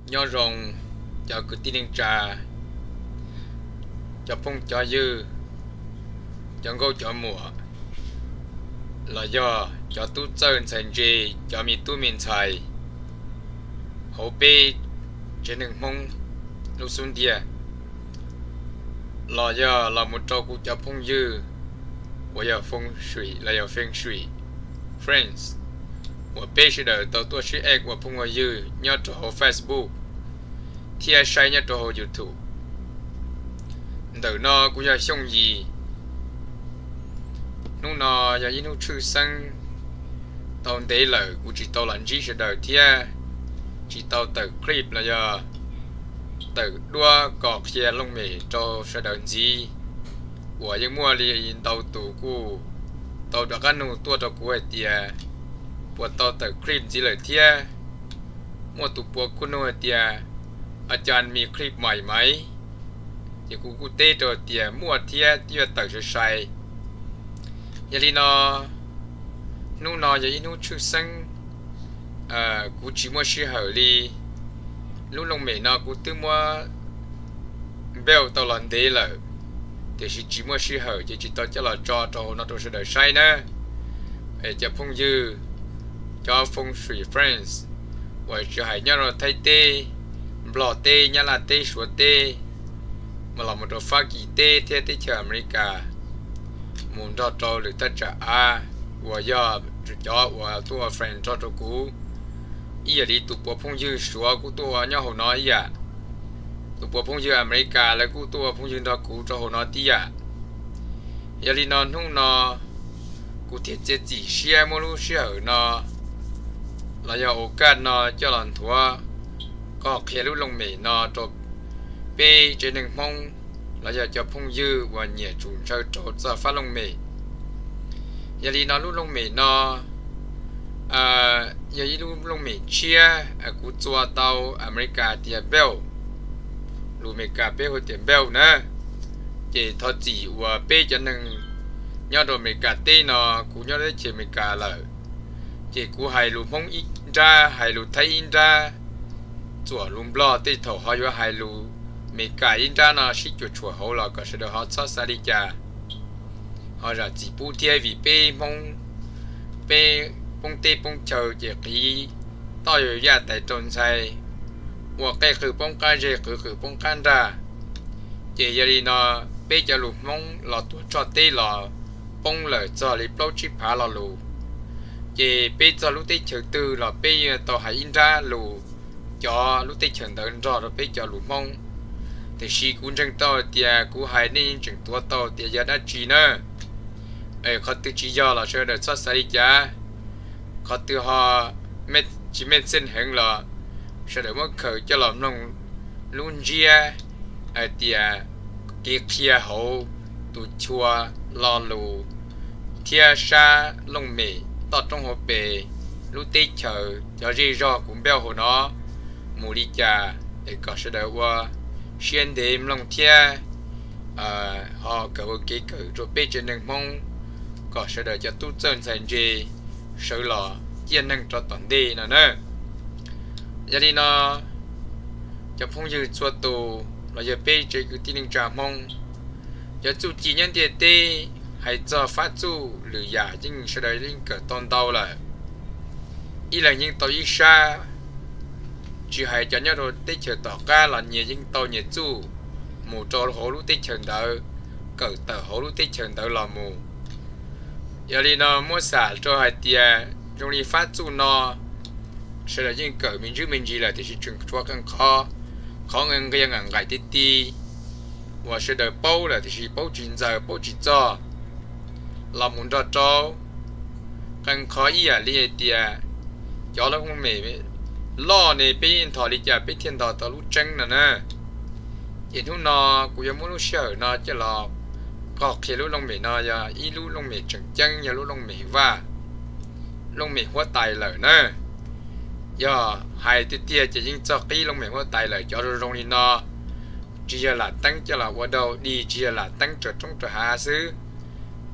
Nyob zoo cov kwv tij neej tsa, cov phooj cov ywg, cov nkauj cov muam, los yog cov tub txawj ntxhais ntse, cov me tub me ntxhais hauv peb tsev neeg Hmoob lub xub ntiag, los yog los mus rau kuv cov phooj ywg uas yog foo sui los yog feng sui friends, uas peb sawv daws tau tuaj sib add ua phooj ua ywg nyob rau hauv Facebook thiab saib nyob rau hauv YouTube. Ntawm no kuv yog Xyooj Yim. Hnub no yog ib hnub tshwj xeeb, tau ntev lawm kuv tsis tau los ntsib sawv daws thiab tsis tau tawm clip los yog tawm duab kom qhia looj mem rau sawv daws ntxiv, uas yeej muaj li ntau tus kuj tau rov qab nug tuaj rau kuv hais tias puas tau tawm clip ntxiv lawm thiab. Muaj tus puav kuj nug hais tias, a cas mi clip maiv maiv? Ces kuv kuj teb rau tias muaj thiab, twb yuav tawm sai sai. Yog li no, hnub no yog ib hnub tshwj xeeb, kuv tsis muaj sij hawm li. Lub looj mem no kuv twb muab build tau los ntev lawm, tiam sis tsis muaj sij hawm ces tsis tau coj los tso rau hauv no rau sawv daws saib na. Cov phooj ywg, cov feng sui friends uas tsis hais nyob rau Thaib teb, Nplog teb, Nyab Laj teb, Suav teb, los mus rau Fab Kis teb thiab teb chaws Amelikas, mus nrog rau lwm thaj tsam av uas yog cov uas tuaj ua friend nrog rau kuv. Ib yam li tus puav phooj ywg Suav kuj tuaj ua nyob hauv no ib yam, tus puav phooj ywg Amelikas lawv kuj tuaj ua phooj ywg nrog kuv rau hauv no tib yam. Yog li no hnub no kuv thiaj txiav txim siab muab lub sij hawm no los yog ua kaj no coj los nthuav kom qhia lub looj mem no rau peb tsev neeg Hmoob los yog cov phooj ywg uas nyiam tsum ntshaw rau txog fab looj mem. Yog li no lub looj mem no yog ib lub looj mem tshiab, kuv txua tau Amelikas tias build, lus Amelikas peb hu tias build na. Ces thov txim uas peb cov neeg nyob rau Amelikas teb no, kuv nyob teb chaws Amelikas lawm, ces kuv hais lus Hmoob ib nrab, hais lus Thaib ib nrab, txuam lus Nplog tej thaum ho yuav hais lus Amelikas ib nrab no sib cuam tshuam hauv los kom sawv daws ho txhob xav li cas, ho zam txim pub thiab vim peb Hmoob, peb poob teb poob chaw ces qiv toj yaj tais rau ntxhais, ua qej qw poob qab zej, qw qw poob qab nrag. Ces yog li no peb cov lus Hmoob los tuaj txog teb los poob lawm txog li plaub tsib phav lo lus. Ces peb txog lub teb chaws twg los peb yuav tau hais ib nrab lus cov lub teb chaws ntawd nrog rau peb cov lus Hmoob. Tiam sis kuv ntseeg tau tias kuv hais nej yeej tseem tuav tau tias yog dab tsi na. Qhov twg tsis yog los sawv daws txhob xav li cas, qhov twg ho tsis make sense heev los sawv daws muab khaws coj los mloog lub ntsiab hais tias kev qhia hauv tus chua lo lus thiab sab looj mem toj roob hauv pes lub teb chaws cov zej zog kuv npaj hauv no mus li cas es kom sawv daws ua siab ntev mloog thiab ho kawm ua kev kawm rau peb tsev neeg Hmoob kom sawv daws cov tub txawj ntxhais ntse sawv los ciaj neeg rau tom ntej no na. Yog li no, cov phooj ywg txhua tus los yog peb tsev kwv tij neej tsa Hmoob, cov txuj ci nyob ntiaj teb hais txog fab txuj lwm yam yeej sawv daws yeej kawm tau ntau lawm. Ib leeg yeej tau ib sab, tsis hais cov nyob rau teb chaws tom qab los nyias yeej tau nyias txuj mus rau hauv lub teb chaws ntawd, kawm tawm hauv lub teb chaws ntawd los mus. Yog li no muab xam rau hais tias zoo li fab txuj no sawv daws yeej kawm me ntsis me ntsis lawm tiam sis tseem tshuav qee qhov, qhov nqia nqia nqaim nqaim ti ti uas sawv daws paub lawm tiam sis paub tsis ntxaws paub tsis txog los mus nrog rau qee qhov ib yam li hais tias cov lub looj mem loj ne peb yeej nthos li cas peb thiaj nthos tau lub tseeb no na. Ces hnub no kuv yuav muab lub sij hawm no coj los qhia lub looj mem no yog ib lub looj mem tseem ceeb, yog lub looj mem Vaj, looj mem huab tais lawm na. Yog hais tiag tiag ces yeej txog qib looj mem huab tais lawm. Cov zoo zoo li no tsis yog lam teeb coj los ua dau dig, tsis yog lam teeb raws roob raws hav xwb,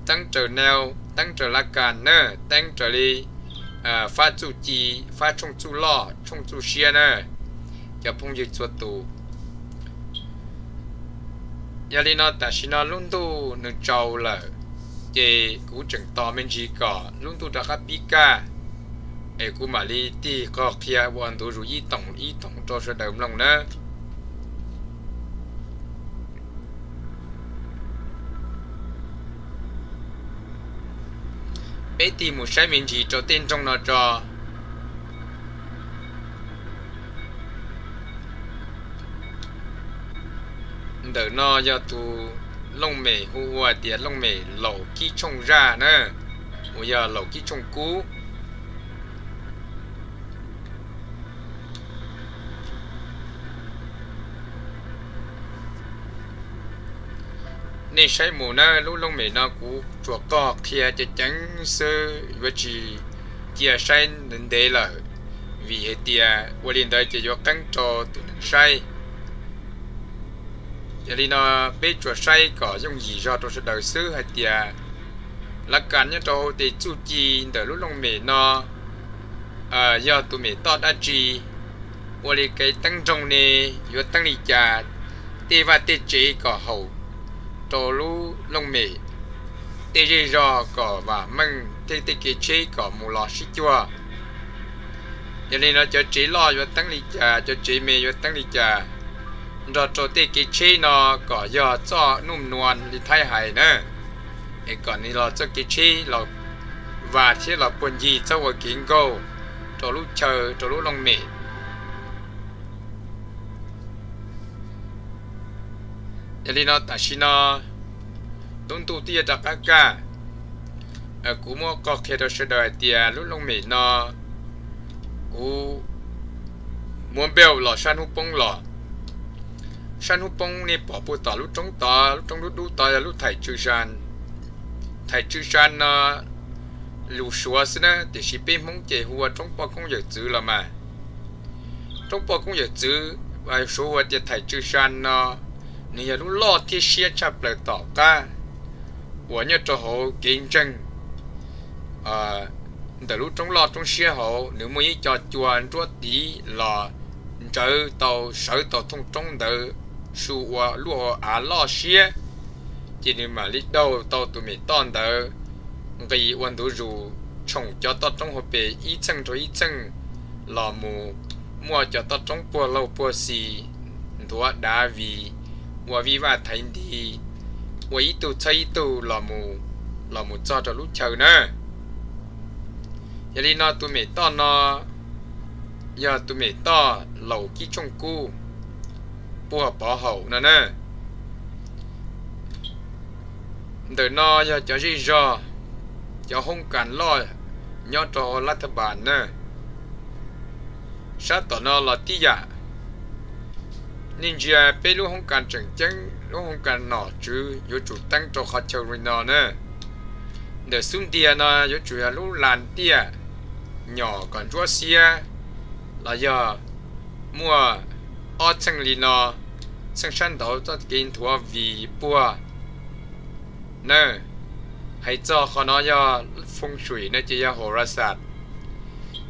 teeb raws neu, teeb raws laj kas na, teeb raws li fab txuj ci, fab tshooj txuj loj, tshooj txuj siab na. cov phooj ywg txhua tus. Yog li no tam sim no lub ntuj nws tsaus lawm, ces kuv tseem tos me ntsis kom lub ntuj rov qab pib kaj, es kuv mam li tig qog qhia ua ntu zus ib toom ib toom rau sawv daws mloog nawb. Peb tig mus saib me ntsis rau tej nroog no tso. Ntawm no yog tus looj mem hu ua tias looj mem Laus Kib Tshooj Zaj na, uas yog Laus Kib Tshooj Kub. Nej saib mus na, lub looj mem no kuv tsuas qog qhia ceev ceev xwb, yuav tsis cia saib ntev lawm, vim hais tias ua li ntawd ces yuav qeeb rau tus neeg saib. Yog li no peb tsuas saib kom yooj yim zog rau sawv daws xwb hais tias lawv kam nyob rau hauv tes txuj ci ntawm lub looj mem no yog tus mem toj dab tsi, ua li kev teeb nroog ne yuav teeb li cas, tej vaj tej tsev kom haum rau lub looj mem, tej zej zog kom vam meej thiab tej kev tsheb kom mus los sib cuag. Yog li no cov tsev loj yuav teeb li cas, cov tsev me yuav teeb li cas, nrog rau tej kev tsheb no kom yog txoj nuj nua li Thaib hais na, es kom nws los txoj kev tsheb los vas thiab los puag ncig txhob ua kev nkaug rau lub chaw rau lub looj mem. Yog li no tam sim no lub ntuj twb yuav rov qab kaj, kuv muab qog qhia rau sawv daws hais tias lub looj mem no kuv muab npaj los sab hnub poob los. Sab hnub poob nej pom puag tom lub roob tod, lub roob dub dub tod yog lub Thaim Tsw Sa. Thaim Tsw Sa no lus Suav xwb na, tiam sis peb Hmoob ces hu ua roob poj koob yawm txwv los mas. Roob poj koob yawm txwv, Suav hu ua tias Thaim Tsw Sa no, nws yog lub loj thiab siab tshaj plaws tom qab uas nyob rau hauv kev ntseeg ntawm lub roob loj roob siab hauv, nws muaj ib co cua nruab tiv los ntsawv tau sawv tau thooj roob ntawd, su ua luaj av loj siab, ces nws mam li daug tau tus mem toj ntawd nqis ua ntu zus, tshoom cov toj roob hauv pes ib txheej rau ib txheej los mus, muaj cov toj roob puag laug puag xis nthuav dav vim ua vij vaj thaiv nti, ua ib tug txhawb ib tug los mus txog rau lub chaw na. Yog li no tus mem toj no yog tus mem toj Laus Kib Tshooj Kub puag pov haum no na. Ntawm no yog cov zej zog, cov hoob kas loj nyob rau Lav Thaj Npas na. Sab tom no los tib yam. Nej ntsia peb lub hoob kas tseem ceeb, lub hoob kas nom tswv yuav tsum teeb rau qhov chaw li no na. Ntawm xub ntiag no yuav tsum yog lub las tiaj nyom kom ntsuab xiab, los yog muaj ob txheej li no, txheej sab nraud txoj kev nthuav vim puag na. Hais txog qhov no yog foo suim no ces yog hauv Ras Xas.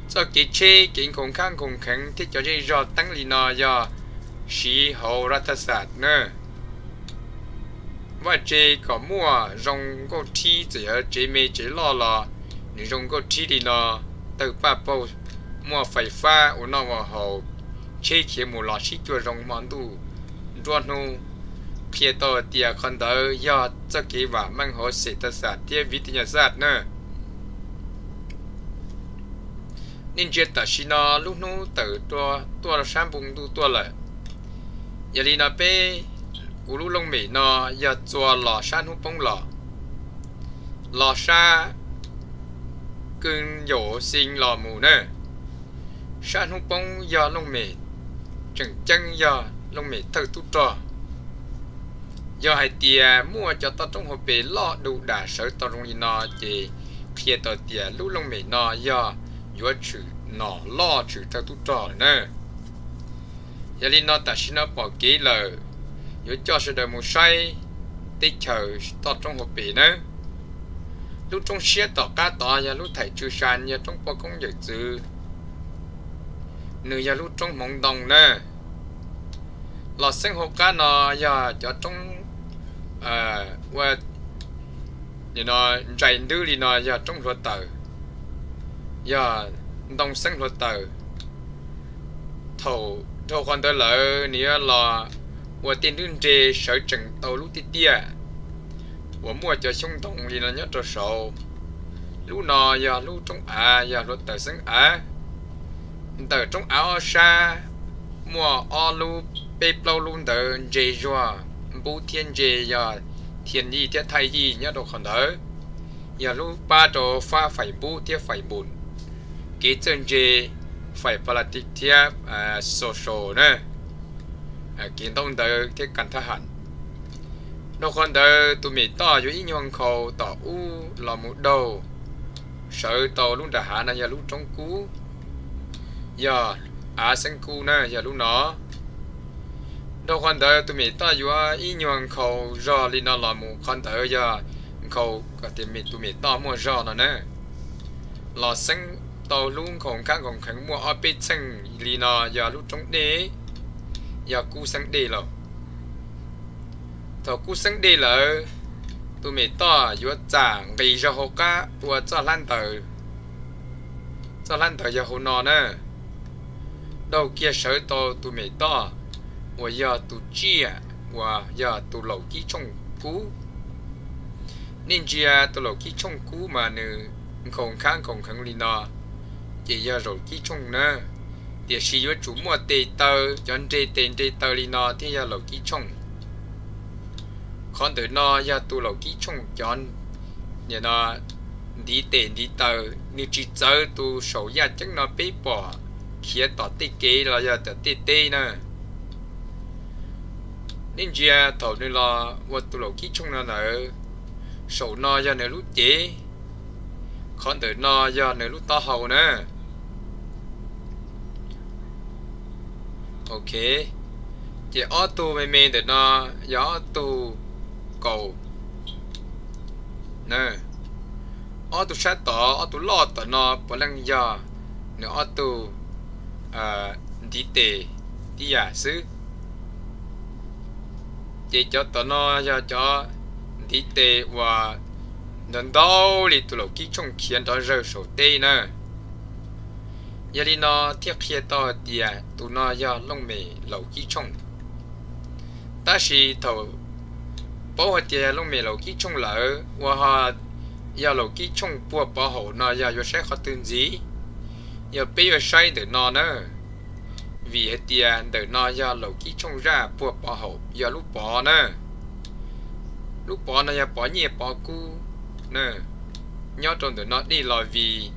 Txoj kev tsheb kev nkhaus khab nkhaus kheev thiab cov zej zog teeb li no yog siv hauv Ras Thaj Xas na. Vaj tse kom muaj zoo nkauj thib, txawm yog tsev me tsev loj los nws zoo nkauj thib li no, tawg paj paug, muaj fais fab ua noj ua haus, tsheb khiav mus los sib cuag zoo hmo ntuj nruab hnub, qhia tau tias qhov ntawd yog txoj kev vam meej hauv Xes Tas Xas thiab Viv Tis Nyas Xaj na. Nej ntsia tam sim no lub hnub tawm tuaj sab npoo ntuj tuaj lawm. Yog li no peb, kuv lub looj mem no yog txua los sab hnub poob los, los sab kwj yaum xi los mus na. Sab hnub poob yog looj mem, tseem ceeb yog looj mem thawj tub rog. Yog hais tias muaj cov toj roob hauv pes loj du dam sawv tau zoo li no ces qhia tau tias lub looj mem no yog yuav tshwm nom loj tshwm thawj tub rog lawm na. Yog li no tam sim no pom kev lawm, yuav coj sawv daws mus saib teb chaws toj roob hauv pes nawb. Lub roob siab tom qab tod yog lub Thaim Tsw Sa, yog roob poj koob yawm txwv, nws yog lub roob hmoov ntoo na. Los xeeb hauv qab no yog cov roob ua nim no ntsais ntws li no yog roob hluav taws, yog ntoo xeeb hluav taws. Thaum dhau qhov ntawd lawm nws yuav los ua tej ntwb nre sawv tsees tau lub tiaj tiaj uas muaj cov xyoob ntoo li no nyob rau saud. Lub no yog lub roob av, yog hluav taws xeeb av. Ntawm roob av ob sab muaj ob lub, peb plaub lub ntawd ntse zuag, npub thiab ntse yog thiaj yij thiab thaij yij nyob rau qhov ntawd. Yog lub pab rau fab fais npub thiab fais npus, kev txawj ntse, fais politics thiab social na, kev ntaub ntawv thiab kas thab ham. Dhau qhov ntawd tus mem toj yuav ib nyuag nkhaus tom ub los mus daug sawv tau lub nram hav no yog lub roob kub, yog av xeeb kub na yog lub no. Dhau qhov ntawd tus mem toj yuav ib nyuag nkhaus zog li no los mus, qhov ntawd yog nkhaus kom tias tus mem toj muaj zog no na. Los xeeb tau lub nkhaus nkhav nkhaus kheev muaj ob peb txheej li no yog lub roob dej, yog kub xeeb dej lawm. Thaum kub xeeb dej lawm, tus mem toj yuav txam nqis zog hauv qab ua txoj hlab ntawd. Txoj hlab ntawd yog hauv no na, daug kiag sawv tau tus mem toj uas yog tus tsiaj uas yog tus laum kib tshooj kub. Nej ntsia tus laum kib tshooj kub mas nws nkhaus nkhav nkhaus kheev li no, ces yog laum kib tshooj na. Tiam sis yuav tsum muaj tes taw, cov nre tes nre taw li no thiaj yog laum kib tshooj. Qhov ntawm no yog tus laum kib tshooj cov ntiv tes ntiv taw, nws tsis txawv tus saum yaj ceeb no peb pom khiav tom tej kev los yog tom tej teb na. Nej ntsia thaum nws los ua tus laum kib tshooj no ntawd, saum no yog nws lub cev, qhov ntawm no yog nws lub taub hau na. Ok, ces ob tug me me ntawm no yog ob tug kaus na. Ob tug sab tod, ob tug loj tom no puav leej yog nws ob tug ntiv tes tib yam xwb. Ces cov tom no yog cov ntiv tes uas ntau ntau li tus laum kib tshooj khiav nrov zawg saum teb na. Yog li no thiaj qhia tau hais tias tus no yog looj mem laum kib tshooj. Tab sis thaum paub hais tias yog looj mem laum kib tshooj lawm, uas ho yog laum kib tshooj puag pov haum no yog yuav saib qhov twg ntxiv? Yog peb yuav saib ntawm no na, vim hais tias ntawm no yog laum kib tshooj zaj puag pov haum yog lub pov na. Lub pov no yog pov nyiaj pov kub na, nyob rau ntawm no dej los vig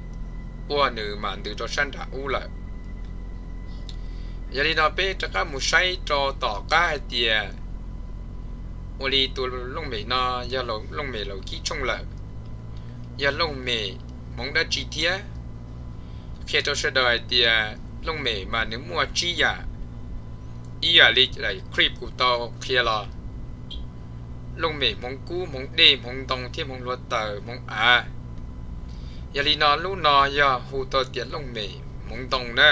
puag nws mam ntws rau sab nram ub lawm. Yog li no peb rov qab mus saib rau tom qab hais tias ua li tus looj mem no yog looj mem laum kib tshooj lawm, yog looj mem hmoov dab tsi thiab? Qhia rau sawv daws hais tias looj mem mas nws muaj tsib yam, ib yam li daim clip kuv tau qhia los, looj mem hmoov kub, hmoov dej, hmoov ntoo thiab hmoov hluav taws, hmoov av. Yog li no lub no yog hu tau tias looj mem hmoov ntoo na,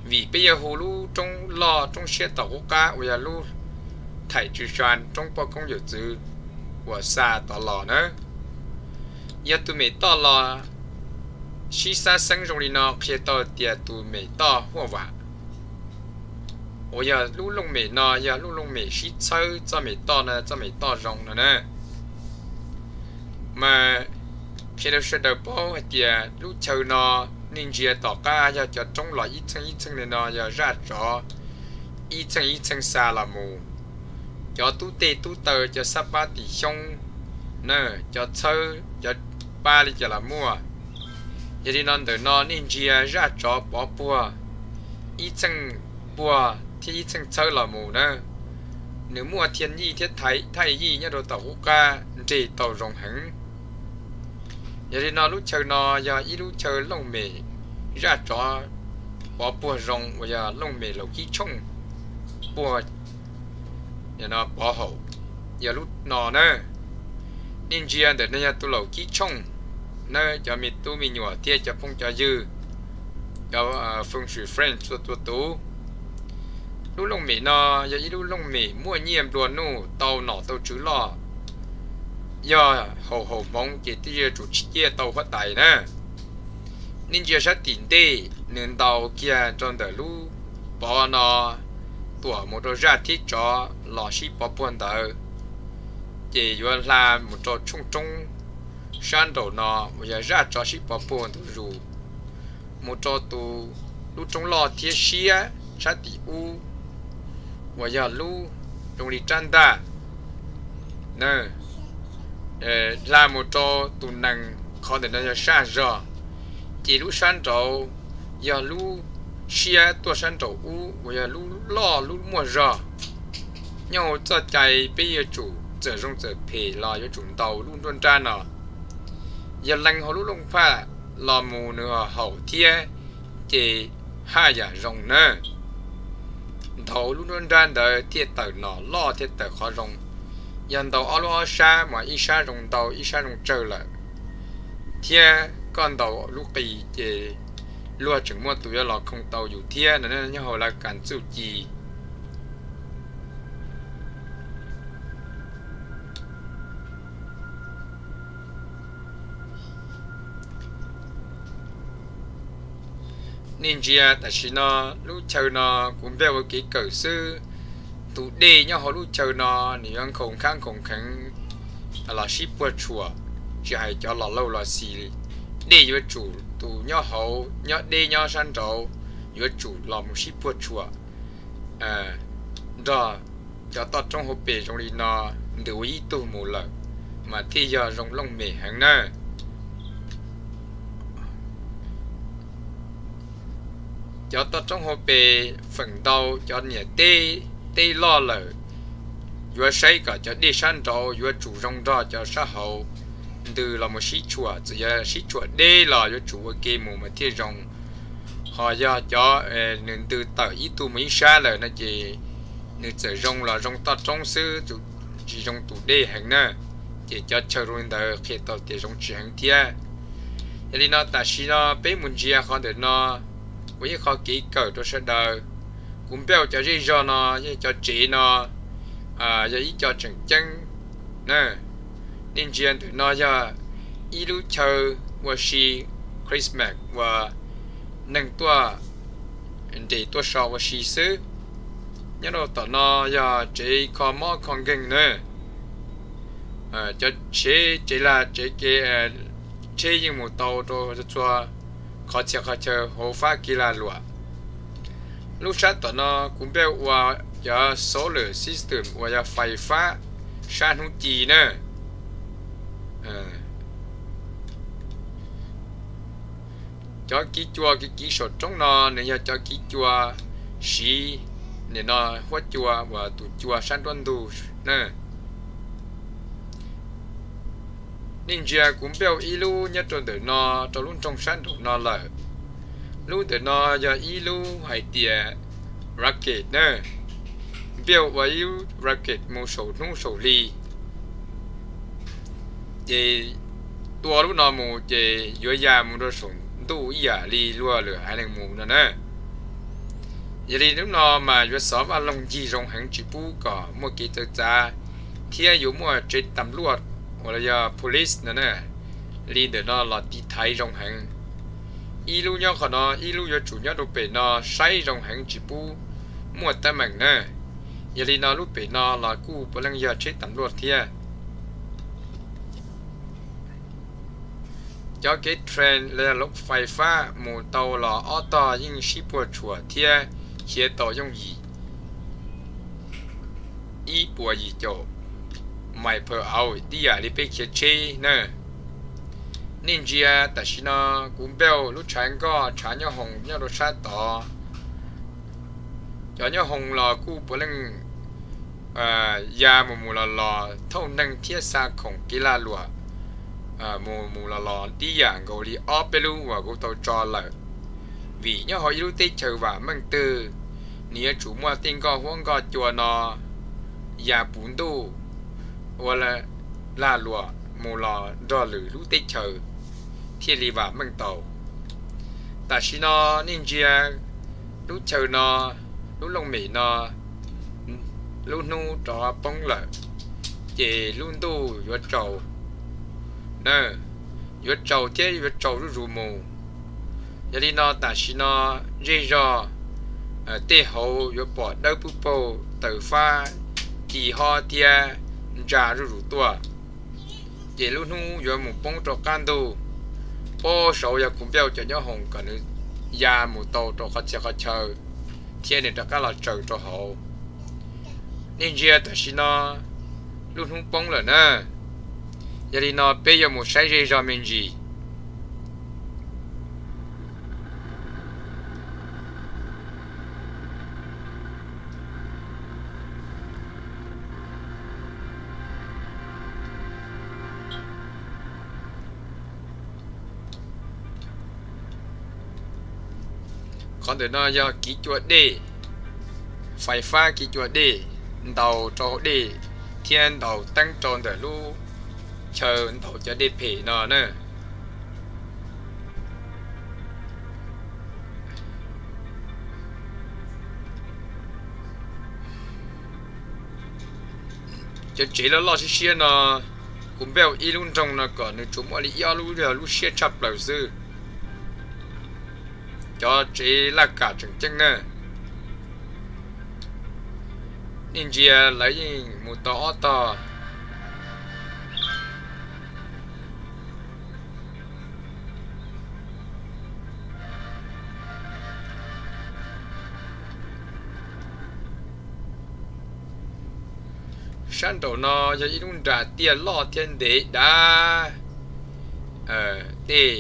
vim peb yuav hu lub roob loj roob siab tom qub qab uas yog lub Thaim Tswv Sa, roob poj koob yawm txwv uas xa tod los na. Yog tus mem toj los sib xab xeeb zoo li no qhia tau tias tus mem toj huaj vam, uas yog lub looj mem no yog lub looj mem sib txhawb txoj mem toj no, txoj mem toj zoo no na. Mas qhia rau sawv daws paub hais tias lub chaw no nej ntsia tom qab yog cov roob los ib txheej ib txheej li no yog zaj tsov ib txheej ib txheej xa los mus. Cov tub tej tub taw, cov xab pab tim xyoob na, cov txhawb cov pab li cas los muaj. Yog li no ntawm no nej ntsia zaj tsov pov puag ib txheej puag thiab ib txheej txhawb los mus na, nws muaj thiaj yij thiab thaij yij nyob rau tom qub qab nres tau zoo heev. Yog li no lub chaw no yog ib lub chaw looj mem zaj tsov pov puag zoo uas yog looj mem laus kib tshooj puag pov haum, yog lub no na. Nej ntsia ntawm no yog tus laus kib tshooj na, cov me tub me nyuam thiab cov phooj cov ywg, cov feng shui friend txhua txhua tus. Lub looj mem no yog ib lub looj mem muaj nyiaj nplua nuj, tau nom tau tswv loj, yog haum haum hmoov ces twb yuav tsum tsis ciaj tau huab tais na. Nej ntsia sab tim ntej, nws ntaus kiag rau ntawm lub pov no tuam mus rau zaj thiab tsov los sib pov puag ntawd, ces yuav hla mus rau tshooj roob sab nraum no uas yog zaj tsov sib pov puag ntu zus, mus rau tus lub roob loj thiab siab sab tim ub uas yog lub zoo li rab ntaj, hla mus rau tus nees, qhov ntawm no yog saj zog, ces lub sab nraud yog lub siab tuaj sab nraum ub uas yog lub loj lub muaj zog. Nyob hauv txoj cai peb yuav tsum txawm zoo txawm phem los yuav tsum ntaus lub nruab nrab no. Yog lees hauv lub looj phaj los mus nws ho haum thiab, ces haj yam zoo na. Ntaus lub nruab nrab ntawd thiaj tawm nom loj thiaj tawm qhov zoo. Yog ntaus ob lub ob sab mas ib sab zoo ntau ib sab zoo tsawg lawm, thiab koj ntaus lub qis ces luag tseem muaj tus yuav los khoo tau yus thiab no, nyob hauv lawv kas txuj ci. Nej ntsia tam sim no lub chaw no kuv npaj ua kev kawm xwb. Tus dej nyob hauv lub chaw no nws yuav nkhaus nkhav nkhaus kheev los sib puag tshuam, tsis hais cov los laug los xis li. Dej yuav tsum, tus nyob hauv nyob deb nyob sab nraud yuav tsum los mus sib puag tshuam nrog cov toj roob hauv pes zoo li no ntws ua ib tug mus lawm, mas thiaj yog zoo looj mem heev na. Cov toj roob hauv pes feem ntau cov niam teb, teb loj lawm, yuav saib kom cov dej sab nraud yuav tsum zoo nrog cov sab hauv ntws los mus sib tshuam. Txawm yog sib tshuam deb los yuav tsum ua ke mus mas thiaj zoo. Ho yog cov nws ntws tawm ib tug mus ib sab lawm no ces nws txawm zoo los zoo toj roob xwb, tsis zoo tus dej heev na. Ces cov chaw zoo li ntawd qhia tau tias zoo tsis heev thiab. Yog li no tam sim no peb mus ntsia qhov ntawm no ua ib qho kev kawm rau sawv daws. Kuv npaj cov zej zog no, cov tsev no yog ib co tseem ceeb na. Nej ntsia ntawm no yog ib lub chaw ua si Christmas uas neeg tuaj nres tuaj so ua si xwb. Nyob rau tom no yog tsev kho mob kho nkeeg na. Cov tsev, tsev lag tsev kev, tsheb yeej mus tau rau txhua qhov txhia qhov chaw hauv fab kev lag luam. Lub sab tom no kuv npaj ua cov solar system uas yog fais fab sab hnub ci na. Cov kiv cua kiv kiv saum roob no nws yog cov kiv cua siv nim no huab cua uas tus cua sab nruab ntug na. Nej ntsia kuv npaj ib lub nyob rau ntawm no, rau lub nroog sab nraum no lawm. Lub ntawm no yog ib lub hais tias rocket na. Npaj ua ib lub rocket mus saum hnub saum hli, ces tua lub no mus ces yuav ya mus rau saum ntuj ib yam li luag lwm haiv neeg mus no na. Yog li lub no mas yuav xov vaj loog ncig zoo heev tsis pub kom muaj kev txawv txav, thiab yuav muaj tsev tam luaj uas los yog police no na, li ntawm no los tiv thaiv zoo heev. Ib lub nyob qhov no, ib lub yuav tsum nyob rau pem no saib zoo heev tsis pub muaj teeb meem na. Yog li no lub pem no los kuj puav leej yog tsheb tam luaj thiab. Cov kev train los yog lub fais fab mus tau los ob tog yeej sib puag tshuam thiab khiav tau yooj yim, ib puas yim caum mais per hour tib yam li peb khiav tsheb na. Nej ntsia tam sim no kuv npaj lub tshav nkoj tshav nyob hoos nyob rau sab tod. Cov nyob hoos los kuj puav leej ya mus mus los los thauj neeg thiab xa khoom kev lag luam mus mus los los tib yam nkaus li ob peb lub uas kuv tau tso lawm. Vim nyob hauv ib lub teb chaws vam meej twg, nws yuav tsum muaj tej nkoj huab nkoj cua no ya puv ntuj ua lag luam mus los nrog lwm lub teb chaws thiaj li vam meej tau. Tam sim no nej ntsia lub chaw no lub looj mem no lub hnub rov poob lawm, ces lub ntuj yuav tsaus na, yuav tsaus thiab yuav tsaus zuj zus mus. Yog li no tam sim no zej zog tej hauv yuav pom dawb pwb paug taws fab ci hob thiab ntsa zuj zus tuaj, ces lub hnub yuav mus poob rau qab ntug. Pob saud yog kuv npauj cov nyob hoom kom nws ya mus tau rau qhov txhia qhov chaw thiab nws rov qab los tsaws rau hauv. Nej ntsia tam sim no lub hnub poob lawm na. Yog li no peb yuav mus saib zej zog me ntsis. Qhov ntawm no yog kiv cua dej, fais fab kiv cua dej, ntaus rau hauv dej thiab ntaus teeb rau ntawm lub chaw ntaus cov dej phem no na. Cov tsev loj loj siab siab no, kuv npauj ib lub nroog no kom nws tsuas muaj li ob lub yog lub siab tshaj plaws xwb. Cov tsev laj kam tseem ceeb na. Nej ntsia lawv yeej mus tau ob tog. Sab nraum no yog ib lub nra tiaj loj thiab ntev dav. Tej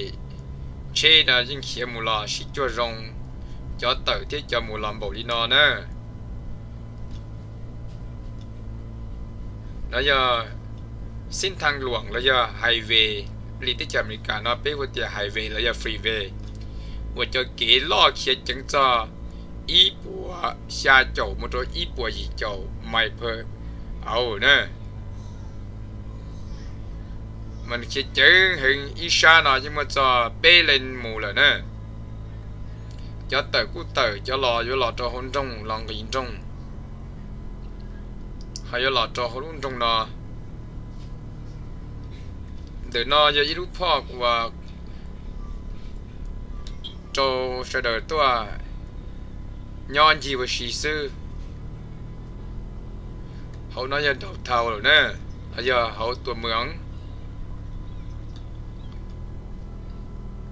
tsheb no yeej khiav mus los sib cuag zoo, cov tawm thiab cov mus los npaum li no na. No yog xib thaj luam los yog highway, li teb chaws Amelikas no peb hu tias highway los yog freeway, uas cov kev loj khiav ceev txog ib puas xya caum mus rau ib puas yim caum mais per hour na. Mas nws khiav ceev heev, ib sab no yeej muaj txog peb leej mus lawm na. Cov tawm kuj tawm, cov los yuav los rau hauv nroog los nqis nroog, ho yuav los rau hauv lub nroog no. Ntawm no yog ib lub phoj uas rau sawv daws tuaj nyob ncig ua si xwb. Hauv no yog downtown lawm na, los yog hauv tua moos.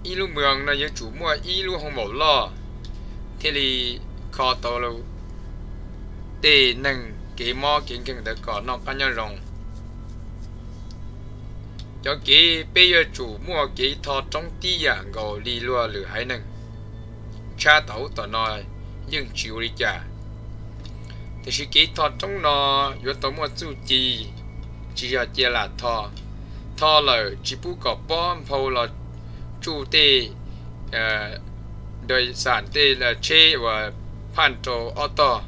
Ib lub moos no yuav tsum muaj ib lub hoo maum loj thiaj li kho tau tej neeg kev mob kev nkeeg ntawd kom noj qab nyob zoo. Cov kev peb yuav tsum muaj kev tho roob tib yam nkaus li luag lwm haiv neeg. Tshab tom ub tom no yeej tsis ua li cas, tiam sis kev tho roob no yuav tau muaj txuj ci, tsis yog cia lam tho. Tho lawm tsis pub kom pob nphau los tsuj tej dois xam tej tsheb uas phaj rau ob tog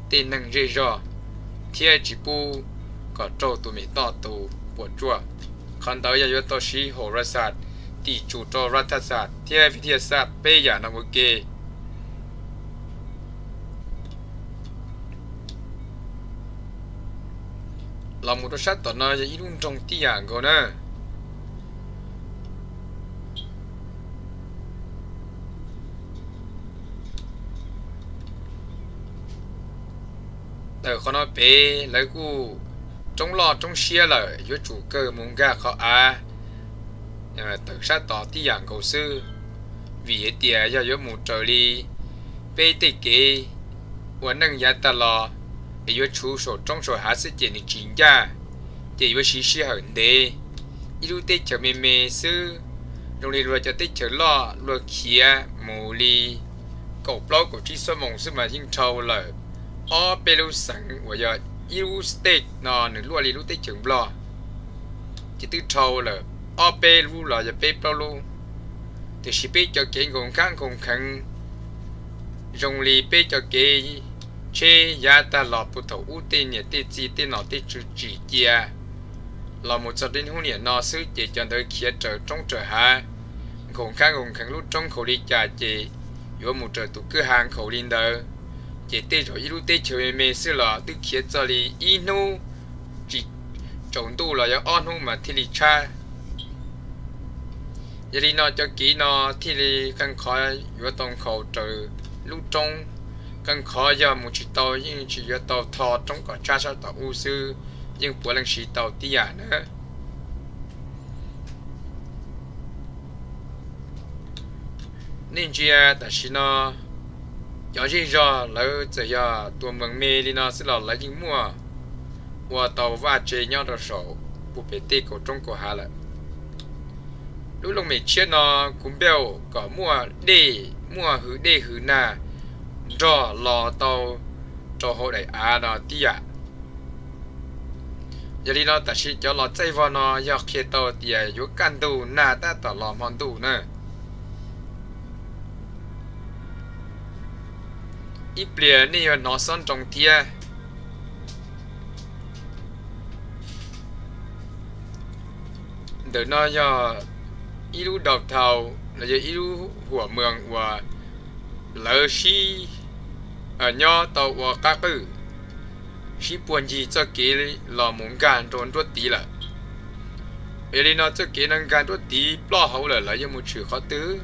tej neeg zej zog, thiab tsis pub kom raug tus me toj tus puas tsuaj. Qhov ntawd yog yuav tau siv hom ras xam tim tsum rau ras thas xam thiab vi thia xam peb yam no ua ke. Los mus rau sab tom no yog ib lub nroog tib yam nkaus na. Tawm qhov no pem lawv kuj roob loj roob siab lawm, yuav tsum kawg mus nkag qhov av tawm sab tod tib yam nkaus xwb. Vim hais tias yog yuav mus raws li peb tej kev ua neej yav tag los es yuav tshuv saum roob saum hav xwb ces nws tsis ncaj, ces yuav siv sij hawm ntev. Ib lub teb chaws me me xwb, zoo li luag cov teb chaws loj luag khiav mus li kaum plaub kaum tsib xuab moos xwb mas yeej dhau lawm. Ob peb lub xeev uas yog ib lub state no nws luaj li lub teb chaws Nplog ces twb dhau lawm ob peb lub los yog peb plaub lub. Tiam sis peb cov kev nkaus nkab nkaus kheev zoo li peb cov kev tsheb yav tag los puag thaum ub tej niam tej txiv tej nom tej tswv tsim cia los mus txog rau hnub niam no xwb ces cov ntawd khiav raws roob raws hav, nkhaus nkab nkhaus kheev lub roob nkhaus li cas ces yuav mus raws tus kwj ha nkhaus li ntawd. Ces tej zaum ib lub teb chaws me me xwb los twb khiav txog li ib hnub tsis tsaus ntuj los yog ob hnub mas thiaj li tshab. Yog li no cov kev no thiaj li qee qhov yuav tau nkhaus raws lub roob, qee qhov yog mus tsis tau yeej tsis yuav tau tho roob kom tshab sab tom ub xwb, yeej puav leej siv tau tib yam na. Nej ntsia tam sim no cov zej zog lawv txawm yog tus moos me li no xwb los lawv yeej muaj ua tau vaj tse nyob rau saum puag pem tej kaum roob kaum hav lawm. Lub looj mem tshiab no kuv npauj kom muaj dej, muaj hws dej hws nag nrog los tau rau hauv daim av no tib yam. Yog li no tam sim cov los txaij vog no yog qhia tau tias yuav kaj ntug nag tab tom los hmo ntuj na. Ib pliag nej yuav hnov xob nroo thiab. Ntawm no yog ib lub downtown los yog ib lub huam moos uas lawv sib nyob tau ua qab qwj, sib puag ncig txoj kev los mus nkag rau nruab tiv lawm. Yog li no txoj kev no nkag nruab tiv ploj hauv lawm lawv yuav mus tshwm qhov twg?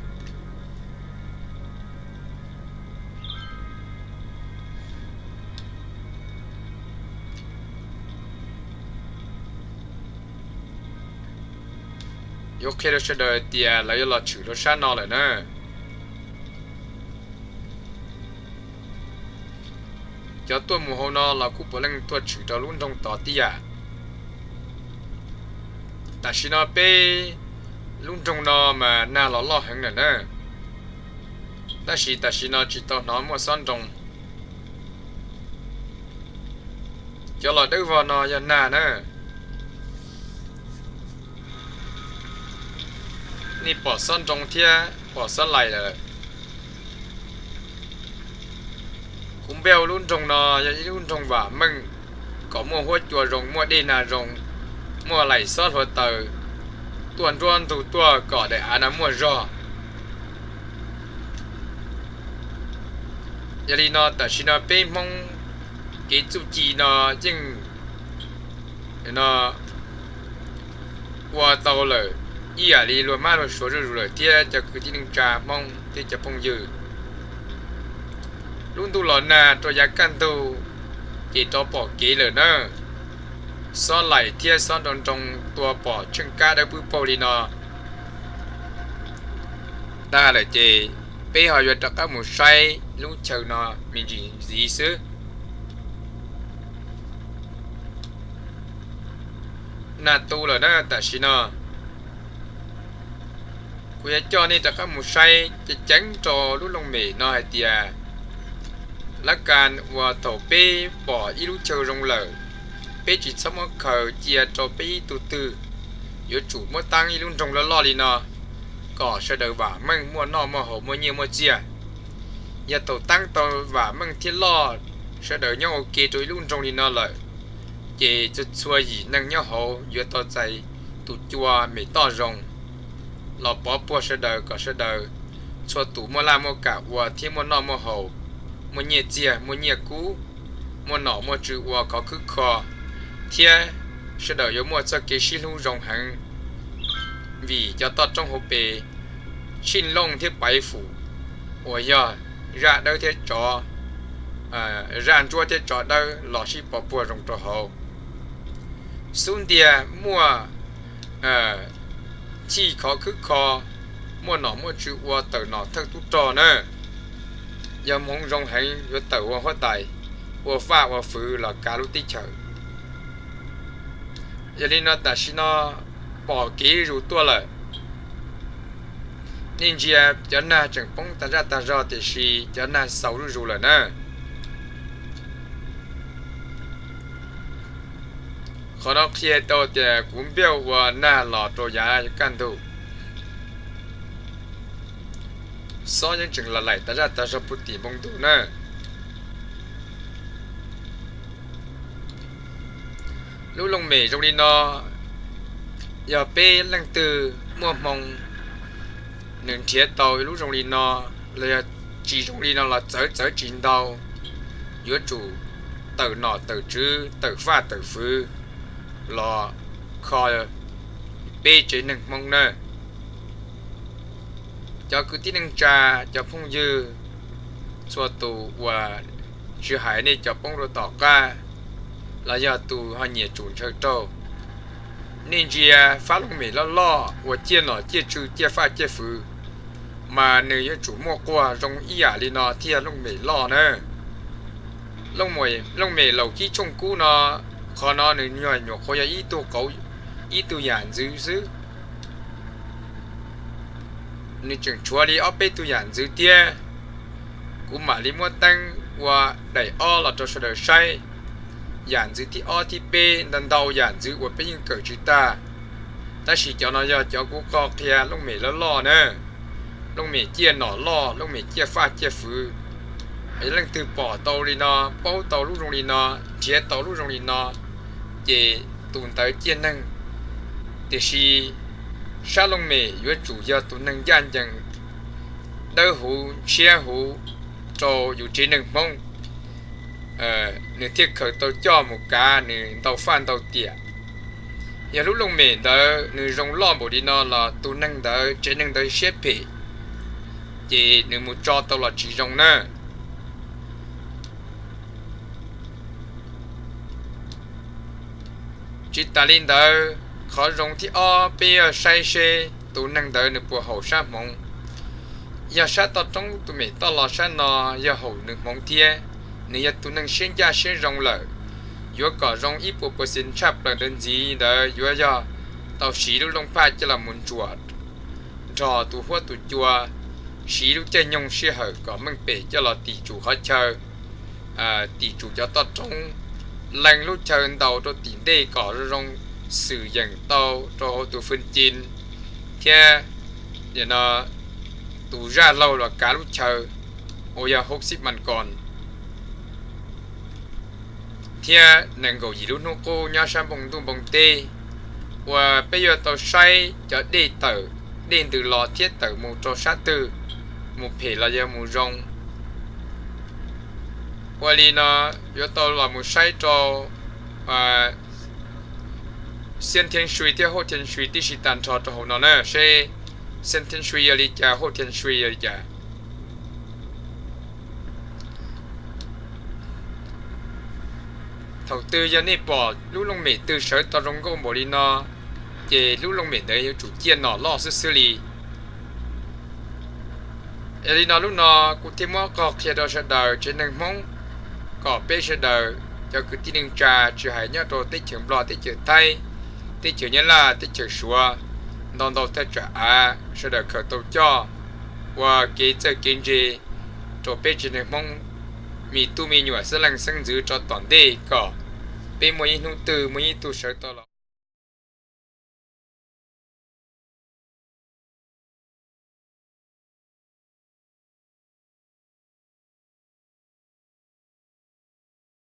Yuav qhia rau sawv daws tias lawv yuav los tshwm rau sab no lawm na. Cov tuaj mus hauv no los kuj puav leej tuaj tshwm rau lub nroog tod tib yam. Tam sim no peb lub nroog no mas nag los loj heev lawm na, tab sis tam sim no tsis tau hnov muaj xob nroo. Cov los dawb vog no yog nag na. Nej pom xob nroo thiab pom xob laim lawm. Kuv npauj lub nroog no yog ib lub nroog vam meej, kom muaj huab cua zoo, muaj dej nag zoo, muaj laim xob hluav taws tuaj nruab ntug tuaj kom daim av no muaj zog. Yog li no tam sim no peb Hmoob kev txuj ci no yeej no ua tau lawm ib yam li luag mab luag suav zuj zus lawm thiab cov kwv tij neej tsa Hmoob thiab cov phooj ywg. Lub ntuj los nag rau yav kaj ntug ces rov pom kev lawm na. Xob laim thiab xob nroo nroo tua pom tsheej kab dawb pwb paug li no tag lawm ces peb ho yuav rov qab mus saib lub chaw no me ntsis ntxiv xwb. Nag tu lawm na tam sim no. Kuv yuav coj nej rov qab mus saib ceev ceev rau lub looj mem no hais tias lab kas uas thaum peb pom ib lub chaw zoo lawm, peb tsis txhob muab khaws cia rau peb ib tug twg, yuav tsum muab taab ib lub nroog loj loj li no kom sawv daws vam meej muaj noj muaj haus muaj nyiaj muaj txiag. Yog thaum taab tau vam meej thiab loj, sawv daws nyob ua ke rau ib lub nroog li no lawm, ces txhua txhua yim neeg nyob hauv yuav tau txais tus cua mem toj zoo los pov puag sawv daws kom sawv daws txhua tus muaj laj muaj kam ua thiab muaj noj muaj haus, muaj nyiaj txiag muaj nyiaj kub, muaj nom muaj tswv ua khov khwb kho, thiab sawv daws yuav muaj txoj kev sib hlub zoo heev. Vim cov toj roob hauv pes, Tsheej Looj thiab Paiv Fum, uas yog zaj dawb thiab tsov, zaj ntsuab thiab tsov dawb los sib pov puag zoo rau hauv. Xub ntiag muaj chij khov khwb kho, muaj nom muaj tswv ua tawm nom thawj tub rog na. Yog hmoov zoo heev yuav tawm ua huab tais, ua faj ua fwv los kav lub teb chaws. Yog li no tam sim no pom kev zuj zus tuaj lawm. Nej ntsia cov nag tseem poob tag zaj tag zog tiam sis cov nag xaus zuj zus lawm na. Qhov no qhia tau tias kuv npauj ua nag los rau yav kaj ntug. Xob yeej tseem los laim tag zaj tag zog puag tim npoo ntuj na. Lub looj mem zoo li no, yog peb leej twg muaj hmoo, nws nrhiav tau lub zoo li no, los yog tsis zoo li no los txawv txawv tsis ntau, yuav tsum tawm nom tawm tswv, tawm faj tawm fwv los kho peb tsev neeg Hmoob na. Cov kwv tij neej tsa, cov phooj ywg, txhua tus uas tsis hais nej cov poob rau tom qab los yog tus ho nyiam tsum ntshaw raug, nej ntsia fab looj mem loj loj uas ciaj nom ciaj tswv ciaj faj ciaj fwv, mas nws yuav tsum muaj quag zoo ib yam li no thiaj yog looj mem loj na. Looj mem laus cib tshooj kub no, qhov no nws nyuam qhuav yog ib tug qauv, ib tug yam ntxwv xwb. Nws tseem tshuav li ob peb tug yam ntxwv thiab. Kuv mam li muab teeb ua daim ob los rau sawv daws saib yam ntxwv thib ob thib peb ntau ntau yam ntxwv uas peb yeej kawm tsis tag. Tab sis cov no yog cov kuv qhia looj mem loj loj na, looj mem ciaj nom loj, looj mem ciaj faj ciaj fwv. Yog leej twg pom tau li no, paub tau lub zoo li no, nrhiav tau lub zoo li no, ces tus ntawd ciaj neeg. Tiam sis sab looj mem yuav tsum yog tus neeg ncaj ncees, dawb huv ntshiab huv rau yus tsev neeg Hmoob, nws thiaj khaws tau coj mus kav nws ntau faj ntau tiam. Yog lub looj mem ntawd nws zoo loj npaum li no los tus neeg ntawd tsev neeg ntawd siab phem, ces nws mus tso tau los tsis zoo na. Tsis tas li ntawd, qhov zoo thib ob peb yuav saib seb tus neeg ntawd nws puas haum sab hmoov. Yog sab toj roob tus mem toj los sab no yog haum nws hmoov thiab, nws yog tus neeg siab ncaj siab zoo lawm, yuav kom zoo ib puas percent tshaj plaws ntawd ntxiv ntawd yuav yog tau siv lub looj phaj coj los mus ntsuam nrog tus huab tus cua, siv lub caij nyoog sij hawm kom meej pem coj los tim tsum qhov chaw, tim tsum cov toj roob, lees lub chaw ntaus rau tim ntej kom zoo zoo xwm yeem tau rau hauv tus fwj ci thiab tus zaj laug los kav lub chaw uas yog hub xib mas kos thiab nees nkaum yim lub hnub qub nyob sab npoo ntuj npoo teb, uas peb yuav tau saib cov dej tawm, dej ntws los thiab tawm mus rau sab twg, mus phem los yog mus zoo. Ua li no yuav tau los mus saib rau Xeeb Thiev Sui thiab Hauj Thiev Sui tib si tag nrho rau hauv no na, seb Xeeb Thiev Sui yog li cas, Hauj Thiev Sui yog li cas. Thaum twg yog nej pom lub looj mem twg sawv tau zoo nkauj npaum li no, ces lub looj mem ntawd yuav tsum ciaj nom loj xwb xwb li. Yog li no lub no kuv thiaj muab qhov qhia rau sawv daws tsev neeg Hmoob kom peb sawv daws cov kwv tij neej tsa tsis hais nyob rau teb chaws Nplog, teb chaws Thaib, teb chaws Nyab Laj, teb chaws Suav, ntau ntau thaj tsam av sawv daws khaws tau coj ua kev txawj kev ntse rau peb tsev neeg Hmoob me tub me nyuam xeeb leej xeeb ntxwv rau tom ntej kom peb muaj ib hnub twg muaj ib tug sawv tau los